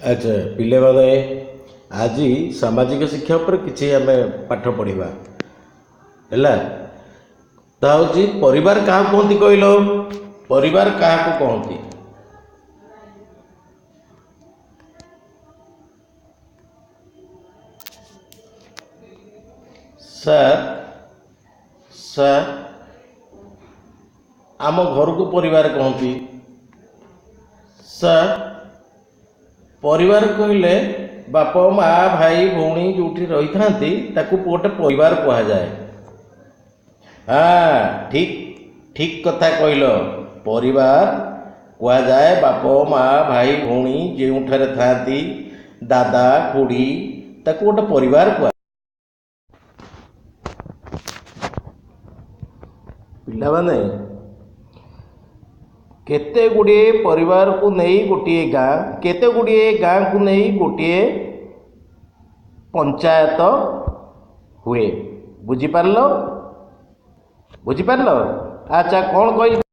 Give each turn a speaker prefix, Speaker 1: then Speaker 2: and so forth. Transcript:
Speaker 1: ଆଚ୍ଛା ପିଲାମାନେ, ଆଜି ସାମାଜିକ ଶିକ୍ଷା ଉପରେ କିଛି ଆମେ ପାଠ ପଢ଼ିବା। ହେଲା, ତା ହେଉଛି ପରିବାର କାହାକୁ କୁହନ୍ତି କହିଲ? ପରିବାର କାହାକୁ କହନ୍ତି? ସାର୍ ସାର୍ ଆମ ଘରକୁ ପରିବାର କହନ୍ତି। ସାର୍, ପରିବାର କହିଲେ ବାପ ମା ଭାଇ ଭଉଣୀ ଯେଉଁଠି ରହିଥାନ୍ତି ତାକୁ ଗୋଟେ ପରିବାର କୁହାଯାଏ। ହଁ, ଠିକ୍ ଠିକ୍ କଥା କହିଲ। ପରିବାର କୁହାଯାଏ ବାପ ମା ଭାଇ ଭଉଣୀ ଯେଉଁଠାରେ ଥାଆନ୍ତି, ଦାଦା ଖୁଡ଼ୀ, ତାକୁ ଗୋଟେ ପରିବାର କୁହା। ପିଲାମାନେ, କେତେ ଗୁଡ଼ିଏ ପରିବାରକୁ ନେଇ ଗୋଟିଏ ଗାଁ, କେତେ ଗୁଡ଼ିଏ ଗାଁକୁ ନେଇ ଗୋଟିଏ ପଞ୍ଚାୟତ ହୁଏ। ବୁଝିପାରିଲ? ବୁଝିପାରିଲ? ଆଚ୍ଛା, କ'ଣ କହିଲି?